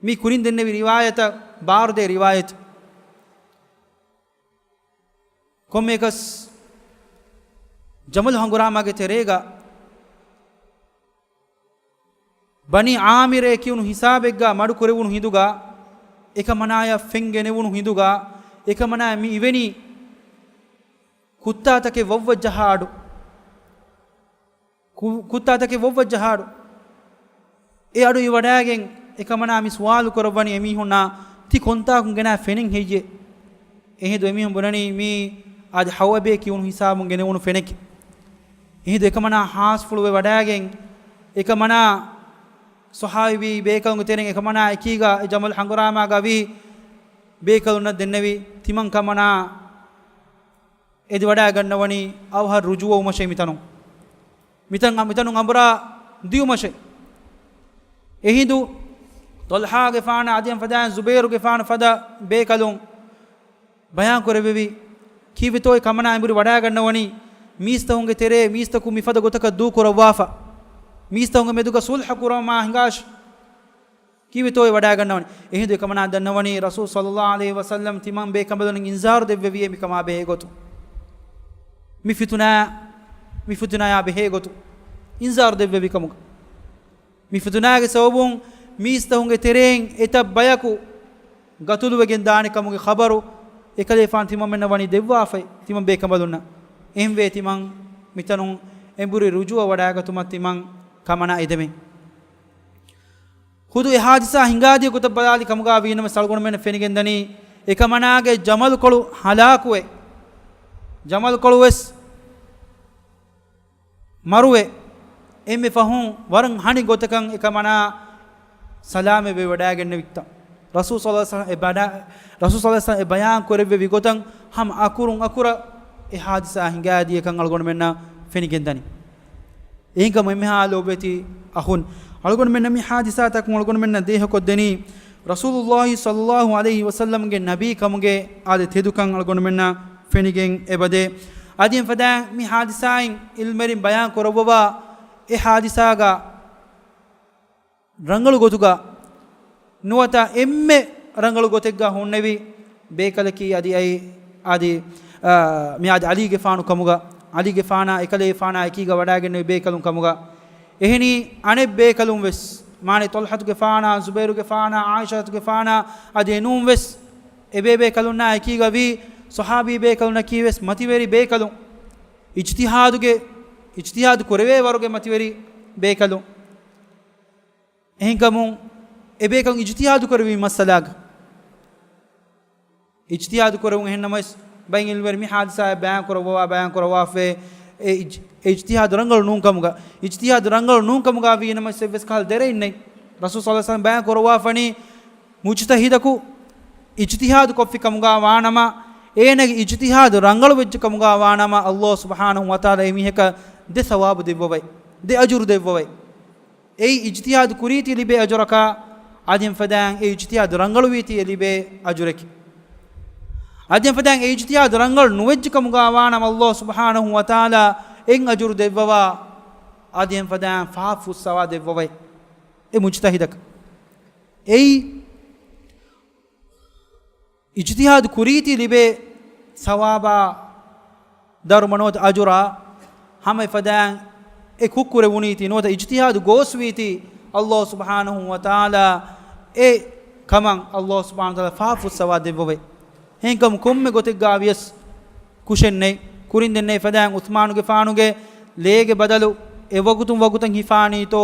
މި ކުރިން ދެންނެވި ރިވާޔަތަށް ބާރުދޭ ރިވާޔަތެއް. ކޮންމެއަކަސް ޖަމަލު ހަނގުރާމާގެ ތެރޭގަ ބަނީ ޢާމިރޭ ކިޔުނު ހިސާބެއްގަ މަޑު ކުރެވުނު ހިނދުގަ، އެކަމަނާޔަށް ފެން ގެނެވުނު ހިނދުގަ، އެކަމަނާޔަށް މި އިވެނީ ކުއްތާތަކެއް ވައްވައްޖަހާ އަޑު. ކު-، ކުއްތާތަކެއް ވޮއްވައްޖަހާއިރު، އެ އަޑު އިވަޑައިގެން އެކަމަނާ މި ސުވާލު ކުރައްވަނީ އެމީހުންނާ، ތި ކޮންތާކުން ގެނައި ފެނެއް ހެއްޔޭ؟ އެހިނދު އެމީހުން ބުނަނީ މީ އަދި ހައުއަބޭ ކިޔުނު ހިސާބުން ގެނެވުނު ފެނެކޭ. އެހިނދު އެކަމަނާ ހާސްފުޅުވެ ވަޑައިގެން، އެކަމަނާ ޞަޙާބީ ބޭކަލުންގެ ތެރެއިން އެކަމަނާ އެކީގަ އެ ޖަމަލު ހަނގުރާމާގަ ވީ ބޭކަލުންނަށް ދެންނެވި، ތިމަން ކަމަނާ އެދިވަޑައިގަންނަވަނީ އަވަހަށް ރުޖޫޢަވުމަށޭ މިތަނުން. މިތަން، މިތަނުން އަނބުރާ ދިޔުމަށޭ. އެހިނދު ޠަލްޙާގެފާނާ އަދި އެފަދައިން ޒުބައިރުގެފާނު ފަދަ ބޭކަލުން ބަޔާން ކުރެއްވެވި، ކީއްވެތޯ އެ ކަމަނާ އެނބުރި ވަޑައިގަންނަވަނީ؟ މީސްތަކުންގެ ތެރޭ މީސްތަކު މިފަދަ ގޮތަކަށް ދޫކުރައްވާފަ، މީސްތަކުންގެ މެދުގަ ޞުލްޙަ ކުރަމާ ހިނގާށި. ކީއްވެތޯ އެ ވަޑައިގަންނަވަނީ؟ އެހިނދު އެކަމަނާ ދަންނަވަނީ ރަސޫލު ޞައްލައްލާހު ޢަލައިހި ވަސައްލަމް ތިމަން ބޭކަނބަލުން އިންޒާރު ދެއްވެވިއޭ މިކަމާ ބެހޭގޮތުން. މި ފިތުނާ، މި ފިތުނާޔާ ބެހޭގޮތުން އިންޒާރު ދެއްވެވި ކަމުގަ. މި ފިތުނާގެ ސަބަބުން މީސްތަކުންގެ ތެރެއިން އެތައް ބަޔަކު ގަތުލުވެގެން ދާނެ ކަމުގެ ޚަބަރު އެކަލޭފާނު ތިމަންމެންނަށް ވަނީ ދެއްވާފައި، ތިމަން ބޭކަނބަލުންނަށް. އެހެންވެ ތިމަން މިތަނުން އެނބުރި ރުޖޫޢަ ވަޑައިގަތުމަށް ތިމަން ކަމަނާ އެދެމޭ. ޚުދު އެ ޙާދިސާ ހިނގާދިޔަ ގޮތަށް ބަލާލި ކަމުގަ ވީނަމަ އަޅުގަނޑުމެންނަށް ފެނިގެންދަނީ، އެކަމަނާގެ ޖަމަލުކޮޅު ހަލާކުވެ، ޖަމަލުކޮޅު ވެސް މަރުވެ، އެންމެ ފަހުން ވަރަށް ހަނި ގޮތަކަށް އެކަމަނާ ސަލާމަތްވެ ވަޑައިގެންނެވިތަން. ރަސޫލު ޞައްލައްލާހު ޢަލައިހި ވަސައްލަމަ އެ ބަޔާ-، ރަސޫލު ޞައްލައްލާހު ޢަލައިހި ވަސައްލަމަ އެ ބަޔާން ކުރެއްވެވި ގޮތަށް ހަމަ އަކުރުން އަކުރަށް އެ ޙާދިސާ ހިނގާދިޔަކަން އަޅުގަނޑުމެންނަށް ފެނިގެންދަނީ. އެހެންކަމުން އެންމެހާ ލޯބިވެތި އަޚުން، އަޅުގަނޑުމެންނަށް މި ޙާދިސާތަކުން އަޅުގަނޑުމެންނަށް ދޭހަކޮށްދެނީ، ރަސޫލުއްލާހި ޞައްލައްލާހު ޢަލައިހި ވަސައްލަމްގެ ނަބީކަމުގެ އާދެ ތެދުކަން އަޅުގަނޑުމެންނަށް ފެނިގެން އެބަދޭ. އަދި އެފަދައިން މި ޙާދިސާއިން ޢިލްމުވެރިން ބަޔާން ކުރައްވަވާ، އެ ޙާދިސާގަ ރަނގަޅު ގޮތުގަ ނުވަތަ އެންމެ ރަނގަޅު ގޮތެއްގަ ހުންނެވި ބޭކަލަކީ އަދި އައި، އަދި، އާ، މި އަދި ޢަލީގެފާނު ކަމުގަ، ޢަލީގެފާނާ އެކަލޭފާނާ އެކީގަ ވަޑައިގެންނެވި ބޭކަލުން ކަމުގަ. އެހެނީ އަނެއް ބޭކަލުން ވެސް، މާނަ ޠަލްޙަތުގެފާނާ، ޒުބައިރުގެފާނާ، ޢާއިޝަތުގެފާނާ އަދި އެނޫން ވެސް އެބޭބޭކަލުންނާ އެކީގަ ވީ ޞަޙާބީ ބޭކަލުންނަކީ ވެސް މަތިވެރި ބޭކަލުން. އިޖްތިހާދުގެ، އިޖްތިހާދު ކުރެވޭ ވަރުގެ މަތިވެރި ބޭކަލުން. އެހެންކަމުން އެބޭކަލުން އިޖްތިހާދު ކުރެވީ މައްސަލާގަ. އިޖްތިހާދު ކުރެވުން އެހެންނަމަވެސް، ބައެއް ޢިލްމުވެރިން މި ޙާދިސާއަށް ބަޔާން ކުރައްވަވާ، ބަޔާން ކުރައްވާފައި އެ އިޖް-، އެ އިޖްތިހާދު ރަނގަޅު ނޫން ކަމުގަ، އިޖްތިހާދު ރަނގަޅު ނޫން ކަމުގަ ވީނަމަވެސް އެއްވެސް ކަހަލަ ދެރައެއް ނެތް. ރަސޫލު ޞައްލައްލާހު ޢަލައިހި ވަސައްލަމަ ބަޔާން ކުރައްވާފަނީ، މުޖްތަހިދަކު އިޖްތިހާދު ކޮށްފި ކަމުގަ ވާނަމަ، އޭނަގެ އިޖްތިހާދު ރަނގަޅު ވެއްޖެ ކަމުގަ ވާނަމަ، ﷲ ސުބްޙާނަހު ވަތަޢާލާ އެމީހަކަށް ދެ ޘަވާބު ދެއްވަވައި، ދެ އަޖުރު ދެއްވަވައި. އެއީ އިޖްތިހާދު ކުރީތީ ލިބޭ އަޖުރަކާ، އަދި އެފަދައިން އެ އިޖްތިހާދު ރަނގަޅުވީތީ އެ ލިބޭ އަޖުރެކޭ. އަދި އެފަދައިން އެ އިޖްތިހާދު ރަނގަޅު ނުވެއްޖެ ކަމުގަ ވާނަމަ، ﷲ ސުބްޙާނަހު ވަތަޢާލާ އެއް އަޖުރު ދެއްވަވާ، އަދި އެފަދައިން ފާފު ފުއްސަވާ ދެއްވަވައި އެ މުޖްތަހިދަކަށް. އެއީ އިޖްތިހާދު ކުރީތީ ލިބޭ ސަވާބާ ދަރުމަ ނުވަތަ އަޖުރާ، ހަމަ އެފަދައިން އެ ކުށްކުރެވުނީތީ ނުވަތަ އިޖްތިހާދު ގޯސްވީތީ، ﷲ ސުބްޙާނަހު ވަތަޢާލާ އެ ކަމަށް ﷲ ސުބްޙާނަހު ވަތަޢާލާ ފާފު ފުއްސަވާ ދެއްވަވައި. އެހެންކަމުން ކޮންމެ ގޮތެއްގަ ވިޔަސް ކުށެއް ނެތް. ކުރިން ދެންނެވި ފަދައިން ޢުޘްމާނުގެފާނުގެ ލޭގެ ބަދަލު އެ ވަގުތުން ވަގުތަށް ހިފާނީތޯ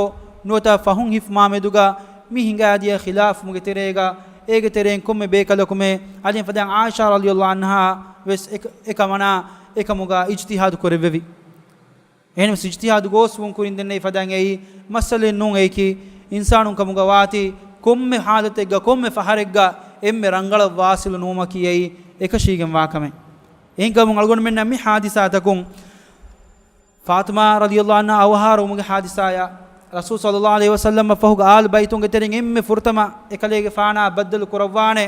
ނުވަތަ ފަހުން ހިފުމާ މެދުގަ މި ހިނގާދިޔަ ޚިލާފުމުގެ ތެރޭގަ އޭގެ ތެރެއިން ކޮންމެ ބޭކަލަކުމެ އަދި އެފަދައިން ޢާއިޝާ ރަޟިޔަﷲ ޢަންހާ ވެސް އެ، އެކަމަނާ އެކަމުގަ އިޖްތިހާދު ކުރެއްވެވި. އެހެންވެސް އިޖްތިހާދު ގޯސްވުން ކުރިން ދެންނެވި ފަދައިން އެއީ މައްސަލައެއް ނޫން. އެއީކީ އިންސާނުން ކަމުގަ ވާތީ ކޮންމެ ޙާލަތެއްގަ ކޮންމެ ފަހަރެއްގަ އެންމެ ރަނގަޅަށް ވާޞިލު ނުވުމަކީ އެއީ އެކަށީގެން ވާ ކަމެއް. އެހެންކަމުން އަޅުގަނޑުމެންނަށް މި ޙާދިސާތަކުން ފާޠިމާ ރަޟިޔަﷲ ޢަންހާ އަވަހާރަވުމުގެ ޙާދިސާޔާ، ރަސޫލު ޞައްލައްލާހު ޢަލައިހި ވަސައްލަމަށް ފަހުގަ އާލު ބައިތުންގެ ތެރެއިން އެންމެ ފުރަތަމަ އެކަލޭގެފާނާ ބައްދަލު ކުރައްވާނެ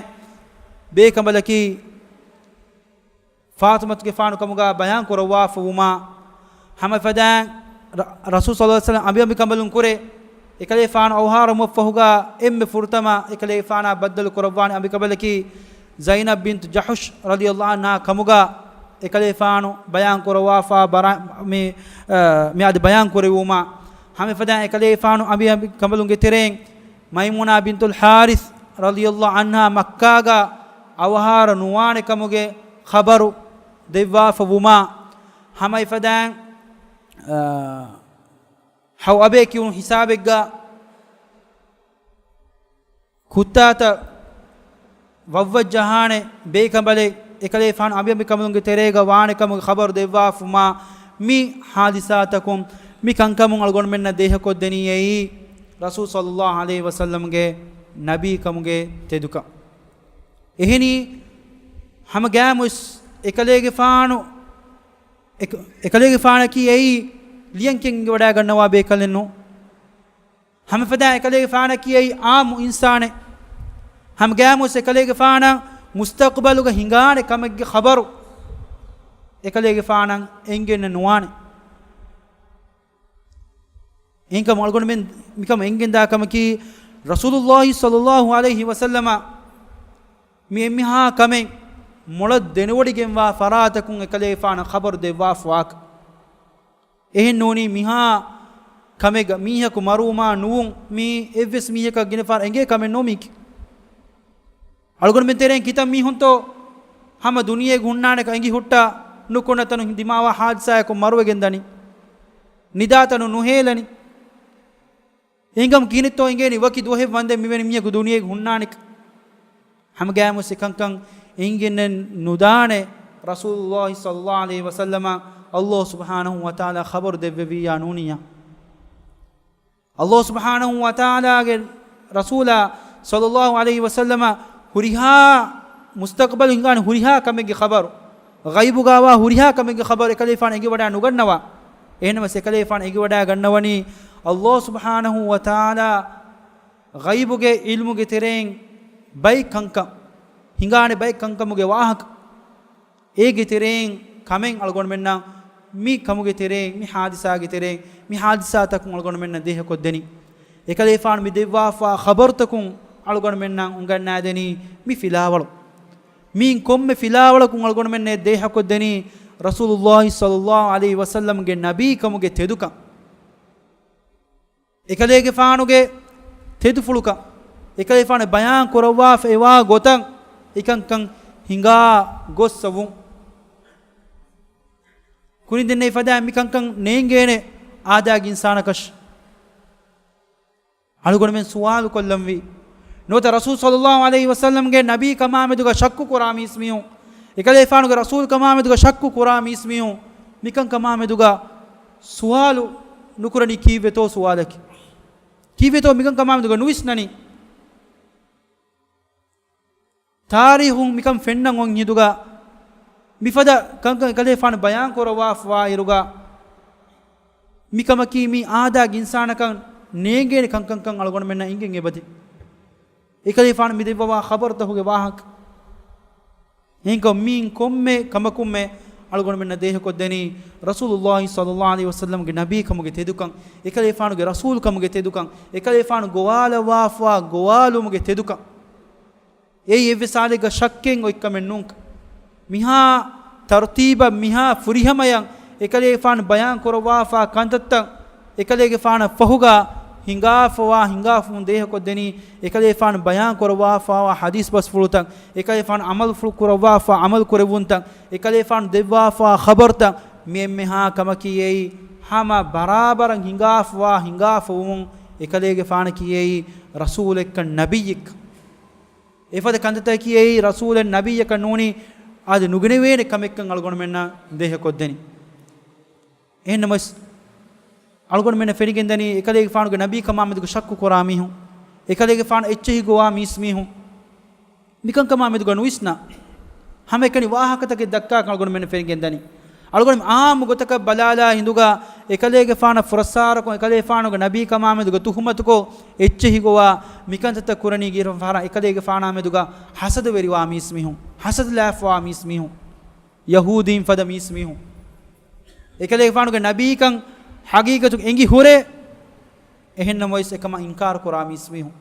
ބޭކަނބަލަކީ ފާޠިމަތުގެފާނު ކަމުގަ ބަޔާން ކުރައްވާފަ ވުމާ، ހަމަ އެފަދައިން ރަ-، ރަސޫލު ޞައްލައްލާހު ޢަލައިހި ވަސައްލަމަ އަނބި އަނބިކަނބަލުން ކުރެ، އެކަލޭފާނު އަވަހާރަވުމަށްފަހުގަ އެންމެ ފުރަތަމަ އެކަލޭފާނާ ބައްދަލު ކުރައްވާނެ އަނބިކަނބަލަކީ ޒައިނަބް ބިންތު ޖަޙުޝް ރަޟިޔަﷲ ޢަންހާ ކަމުގަ އެކަލޭފާނު ބަޔާން ކުރައްވާފަ ބަރާ-، މި، އަ، މި އަދި ބަޔާން ކުރެވުމާ، ހަމަ އެފަދައިން އެކަލޭފާނު އަނބި އަނބިކަނބަލުންގެ ތެރެއިން މައިމޫނާ ބިންތުލް ޙާރިޘް ރަޟިޔަﷲ ޢަންހާ މައްކާގަ އަވަހާރަ ނުވާނެ ކަމުގެ ޚަބަރު ދެއްވާފަ ވުމާ، ހަމަ އެފަދައިން، އަ، ހައު އަބޭ ކިޔުނު ހިސާބެއްގަ ކުއްތާތައް ވައްވައްޖަހާނެ ބޭކަނބަލެއް އެކަލޭފާނު އަނބިއަނބިކަނބަލުންގެ ތެރޭގަ ވާނެ ކަމުގެ ޚަބަރު ދެއްވާފުމާ، މި ހާދިސާތަކުން މި ކަންކަމުން އަޅުގަނޑުމެންނަށް ދޭހަކޮށްދެނީ އެއީ ރަސޫލު ޞައްލައްލާހު ޢަލައިހި ވަސައްލަމްގެ ނަބީކަމުގެ ތެދުކަން. އެހެނީ، ހަމަ ގާމުސް އެކަލޭގެފާނު، އެކ-، އެކަލޭގެފާނަކީ އެއީ ލިޔަންކެން އެނގިވަޑައިގަންނަވާ ބޭކަލެއް ނޫން. ހަމަފަދަ އެކަލޭގެފާނަކީ އެއީ އާއްމު އިންސާނެއް. ހަމަގާމުސް އެކަލޭގެފާނަށް މުސްތަޤުބަލުގަ ހިނގާނެ ކަމެއްގެ ޚަބަރު އެކަލޭގެފާނަށް އެނގެންނެއް ނުވާނެ. އެހެންކަމުން އަޅުގަނޑުމެން މިކަމަށް އެނގެންދާ ކަމަކީ، ރަސޫލުއްލާހި ޞައްލައްލާހު ޢަލައިހި ވަސައްލަމަ މި އެންމެހާ ކަމެއް މޮޅަށް ދެނެވޮޑިގެންވާ ފަރާތަކުން އެކަލޭގެފާނަށް ޚަބަރު ދެއްވާފަވާކަން. އެހެންނޫނީ، މިހާ ކަމެއްގަ މީހަކު މަރުވުމާ ނުވުން، މީ އެއްވެސް މީހަކަށް ގިނަ ފަހަރަށް އެނގޭ ކަމެއް ނޫން މީކީ. އަޅުގަނޑުމެން ތެރެއިން ކިތައް މީހުންތޯ ހަމަ ދުނިޔޭގަ ހުންނާނެކަން އެނގި ހުއްޓާ، ނުކުންނަ ތަނު ދިމާވާ ހާދިސާއަކުން މަރުވެގެން ދަނީ. ނިދާ ތަނު ނުހޭލަނީ. އެހެންކަމުން ކިހިނެއްތޯ އެނގޭނީ ވަކި ދުވަހެއް ވަންދެން މިވެނި މީހަކު ދުނިޔޭގަ ހުންނާނެކަން؟ ހަމަގާމުސް އެކަންކަން އެނގެންނެއް ނުދާނެ، ރަސޫލުއްލާހި ޞައްލައްލާހު ޢަލައިހި ވަސައްލަމަށް ﷲ ސުބްޙާނަހު ވަތަޢާލާ ޚަބަރު ދެއްވެވިއްޔާ ނޫނިއްޔާ. ﷲ ސުބްޙާނަހު ވަތަޢާލާގެ ރަސޫލާ ޞައްލައްލާހު ޢަލައިހި ވަސައްލަމަށް ހުރިހާ މުސްތަޤްބަލު ހިނގާނެ ހުރިހާ ކަމެއްގެ ޚަބަރު، ޣައިބުގަވާ ހުރިހާ ކަމެއްގެ ޚަބަރު އެކަލޭފާނު އެނގިވަޑައި ނުގަންނަވާ. އެހެންނަމަވެސް އެކަލޭފާނު އެނގިވަޑައި ގަންނަވަނީ ﷲ ސުބްޙާނަހު ވަތަޢާލާ ޣައިބުގެ ޢިލްމުގެ ތެރެއިން ބައެއް ކަންކަން، ހިނގާނެ ބައެއް ކަންކަމުގެ ވާހަކަ. އޭގެ ތެރެއިން ކަމެއް އަޅުގަނޑުމެންނަށް މި ކަމުގެ ތެރެއިން، މި ހާދިސާގެ ތެރެއިން، މި ހާދިސާތަކުން އަޅުގަނޑުމެންނަށް ދޭހަކޮށްދެނީ. އެކަލޭފާނު މި ދެއްވާފާ ޚަބަރުތަކުން އަޅުގަނޑުމެންނަށް އުނގަންނާދެނީ މި ފިލާވަޅު. މިއިން ކޮންމެ ފިލާވަޅަކުން އަޅުގަނޑުމެންނަށް ދޭހަކޮށްދެނީ ރަސޫލުއްލާހި ޞައްލައްލާހު ޢަލައިހި ވަސައްލަމްގެ ނަބީކަމުގެ ތެދުކަން. އެކަލޭގެފާނުގެ ތެދުފުޅުކަން، އެކަލޭފާނު ބަޔާން ކުރައްވާފައިވާ ގޮތަށް އެކަންކަން ހިނގާ ގޮއްސަވުން. ކުރިން ދެންނެވި ފަދައިން މިކަންކަން ނޭނގޭނެ އާދައިގެ އިންސާނަކަށް. އަޅުގަނޑުމެން ސުވާލު ކޮށްލަންވީ، ނުވަތަ ރަސޫލު ޞައްލައްލާހު ޢަލައިހި ވަސައްލަމްގެ ނަބީކަމާމެދުގަ ޝައްކު ކުރާ މީސްމީހުން، އެކަލޭފާނުގެ ރަސޫލުކަމާ މެދުގަ ޝައްކު ކުރާ މީސްމީހުން، މިކަންކަމާ މެދުގަ ސުވާލު ނުކުރަނީ ކީއްވެތޯ ސުވާލަކީ؟ ކީއްވެތޯ މިކަންކަމާ މެދުގަ ނުވިސްނަނީ؟ ތާރީހުން މިކަން ފެންނަން އޮތް ހިނދުގަ، މިފަދަ ކަންކަން އެކަލޭފާނު ބަޔާން ކުރައްވާފަވާއިރުގަ، މިކަމަކީ މީ އާދައިގެ އިންސާނަކަށް ނޭނގޭނެ ކަންކަންކަން އަޅުގަނޑުމެންނަށް އެނގެން އެބަދޭ. އެކަލޭފާނު މި ދެއްވަވާ ޚަބަރުތަކުގެ ވާހަކަ. އެހެންކަމުން މިއިން ކޮންމެ ކަމަކުންމެ އަޅުގަނޑުމެންނަށް ދޭހަކޮށްދެނީ ރަސޫލުއްލާހި ޞައްލައްލާހު ޢަލައިހި ވަސައްލަމްގެ ނަބީކަމުގެ ތެދުކަން، އެކަލޭފާނުގެ ރަސޫލުކަމުގެ ތެދުކަން، އެކަލޭފާނު ގޮވާލައްވާފަވާ ގޮވާލުމުގެ ތެދުކަން. އެއީ އެއްވެސް ހާލެއްގަ ޝައްކެއް އޮތްކަމެއް ނޫން. މިހާ ތަރުތީބަށް، މިހާ ފުރިހަމަޔަށް އެކަލޭގެފާނު ބަޔާން ކުރައްވާފާ ކަންތައްތައް، އެކަލޭގެފާނަށް ފަހުގަ ހިނގާފަވާ ހިނގާފަވުން ދޭހަކޮށްދެނީ، އެކަލޭގެފާނު ބަޔާން ކުރައްވާފާވާ ޙަދީޘް ބަސްފުޅުތައް، އެކަލޭގެފާނު ޢަމަލުފުޅު ކުރައްވާފާ ޢަމަލު ކުރެއްވުންތައް، އެކަލޭގެފާނު ދެއްވާފާ ޚަބަރުތައް، މި އެންމެހާ ކަމަކީ އެއީ ހަމަ ބަރާބަރަށް ހިނގާފަވާ ހިނގާފަވުމުން، އެކަލޭގެފާނަކީ އެއީ ރަސޫލެއްކަން ނަބިއްޔެއްކަން. އެފަދަ ކަންތައްތަކަކީ އެއީ ރަސޫލެއް ނަބިއްޔަކަށް ނޫނީ އަދި ނުގެނެވޭނެ ކަމެއްކަން އަޅުގަނޑުމެންނަށް ދޭހަކޮށްދެނީ. އެހެންނަމަވެސް، އަޅުގަނޑުމެންނަށް ފެނިގެންދަނީ އެކަލޭގެފާނުގެ ނަބީކަމާމެދުގަ ޝައްކު ކުރާ މީހުން، އެކަލޭގެފާނު އެއްޗެހި ގޮވާ މީސްމީހުން، މިކަންކަމާމެދުގަ ނުވިސްނާ، ހަމައެކަނި ވާހަކަތަކެއް ދައްކާކަން އަޅުގަނޑުމެންނަށް ފެނިގެންދަނީ. އަޅުގަނޑު އާއްމު ގޮތަކަށް ބަލާލާ ހިނދުގަ، އެކަލޭގެފާނަށް ފުރައްސާރަކޮށް، އެކަލޭފާނުގެ ނަބީކަމާމެދުގަ ތުހުމަތުކޮށް، އެއްޗެހި ގޮވާ މިކަންތައްތައް ކުރަނީ ގިރަ ފަހަރަށް އެކަލޭގެފާނާމެދުގަ ހަސަދަވެރިވާ މީސްމީހުން، ހަސަދަ ލާފަވާ މީސްމީހުން، ޔަހޫދީން ފަދަ މީސްމީހުން، އެކަލޭގެފާނުގެ ނަބީކަން ޙަޤީޤަތު އެނގި ހުރެ، އެހެންނަމަވެސް އެކަމަށް އިންކާރު ކުރާ މީސްމީހުން.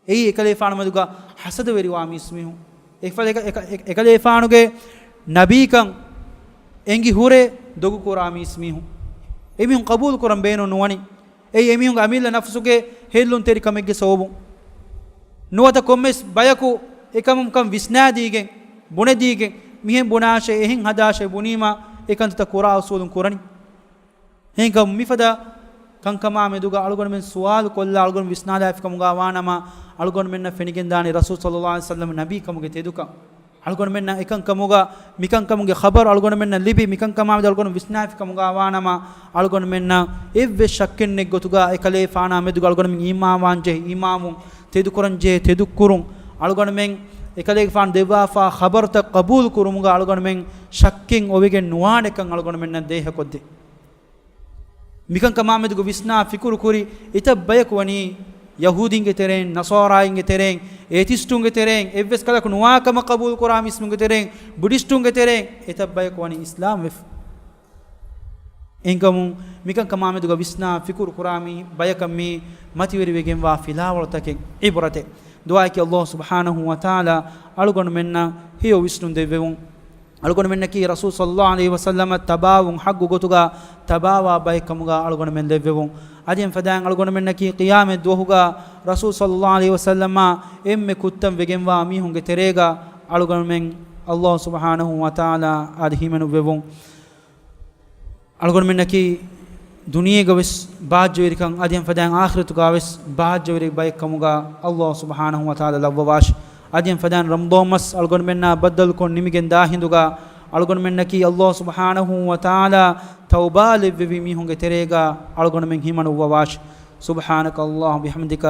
އެއީ އެކަލޭފާނު މެދުގަ ހަސަދަވެރިވާ މީސްމީހުން. އެކަލޭ-، އެކަ-، އެކަ-، އެކަލޭފާނުގެ ނަބީކަން އެނގި ހުރެ ދޮގު ކުރާ މީސްމީހުން. އެމީހުން ޤަބޫލު ކުރަން ބޭނުން ނުވަނީ. އެއީ އެމީހުންގެ އަމިއްލަ ނަފުސުގެ ހެއްލުންތެރިކަމެއްގެ ސަބަބުން. ނުވަތަ ކޮންމެސް ބަޔަކު އެކަމުން ކަން ވިސްނާދީގެން، ބުނެދީގެން، މިހެން ބުނާށޭ، އެހެން ހަދާށޭ ބުނީމަ، އެކަންތައްތައް ކުރާ އުސޫލުން ކުރަނީ. އެހެންކަމުން މިފަދަ ކަންކަމާ މެދުގަ އަޅުގަނޑުމެން ސުވާލު ކޮށްލާ އަޅުގަނޑު ވިސްނާލާފިކަމުގަ ވާނަމަ، އަޅުގަނޑުމެންނަށް ފެނިގެންދާނެ ރަސޫލު ޞައްލައްލާހު ޢަލައިހި ވަސައްލަމަ ނަބީކަމުގެ ތެދުކަން. އަޅުގަނޑުމެންނަށް އެކަންކަމުގަ، މިކަންކަމުގެ ޚަބަރު އަޅުގަނޑުމެންނަށް ލިބި، މިކަންކަމާމެދު އަޅުގަނޑު ވިސްނާފިކަމުގަ ވާނަމަ، އަޅުގަނޑުމެންނަށް އެއްވެސް ޝައްކެއް ނެތްގޮތުގަ އެކަލޭފާނާ މެދުގަ އަޅުގަނޑުމެން އީމާންވާންޖެހޭ އީމާންވުން، ތެދުކުރަންޖެހޭ ތެދުކުރުން، އަޅުގަނޑުމެން އެކަލޭގެފާނު ދެއްވާފާ ޚަބަރުތައް ޤަބޫލު ކުރުމުގަ އަޅުގަނޑުމެން ޝައްކެއް އޮވެގެން ނުވާނެކަން އަޅުގަނޑުމެންނަށް ދޭހަކޮށްދޭ. މިކަންކަމާމެދުގަ ވިސްނާ ފިކުރު ކުރި އެތައް ބަޔަކު ވަނީ ޔަހޫދީންގެ ތެރެއިން، ނަޞާރާއިންގެ ތެރެއިން، އޭތިސްޓުންގެ ތެރެއިން، އެއްވެސް ކަލަކު ނުވާ ކަމަށް ޤަބޫލުކުރާ މީސްމުންގެ ތެރެއިން، ބުޑިސްޓުންގެ ތެރެއިން އެތައް ބަޔަކު ވަނީ އިސްލާމް ވެފަ. އެހެންކަމުން މިކަންކަމާމެދުގަ ވިސްނާ ފިކުރު ކުރާ މީ ބަޔަކަށް މީ މަތިވެރިވެގެންވާ ފިލާވަޅުތަކެއް، ޢިބްރަތެއް. ދުޢާއަކީ ﷲ ސުބްޙާނަހޫ ވަތަޢާލާ އަޅުގަނޑުމެންނަށް ހެޔޮ ވިސްނުން ދެއްވެވުން. އަޅުގަނޑުމެންނަކީ ރަސޫލު ޞައްލައްލާހު ޢަލައިހި ވަސައްލަމަށް ތަބާވުން ޙައްޤު ގޮތުގަ ތަބާވާ ބައެއްކަމުގަ އަޅުގަނޑުމެން ލެއްވެވުން. އަދި އެން ފަދައިން އަޅުގަނޑުމެންނަކީ ޤިޔާމަތް ދުވަހުގަ ރަސޫލު ޞައްލައްލާހު ޢަލައިހި ވަސައްލަމާ އެންމެ ކުއްތަން ވެގެންވާ މީހުންގެ ތެރޭގަ އަޅުގަނޑުމެން ﷲ ސުބްޙާނަހޫ ވަތަޢާލާ އަދި ހިމެނުއްވެވުން. އަޅުގަނޑުމެންނަކީ ދުނިޔޭގަ ވެސް ބާއްޖަވެރިކަން، އަދި އެން ފަދައިން އާޚިރަތުގަ ވެސް ބާއްޖަވެރި ބައެއްކަމުގަ ﷲ ސުބްޙާނަހޫ ވަތަޢާލާ ލައްވަވާށި. އަދި އެން ފަދައިން ރަމަޟާން މަސް އަޅުގަނޑުމެންނާ ބައްދަލުކޮށް ނިމިގެން ދާ ހިނދުގަ އަޅުގަނޑުމެންނަކީ ﷲ ސުބްޙާނަހޫ ވަތަޢާލާ ތައުބާ ލެއްވެވި މީހުންގެ ތެރޭގަ އަޅުގަނޑުމެން ހިމަނުއްވަވާށި. سبحانك اللهم وبحمدك،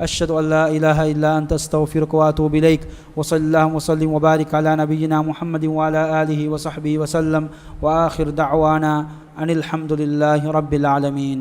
أشهد أن لا إله إلا أنت، أستغفرك وأتوب إليك. وصلى اللهم وسلم وبارك على نبينا محمد وعلى آله وصحبه وسلم. وآخر دعوانا أن الحمد لله رب العالمين.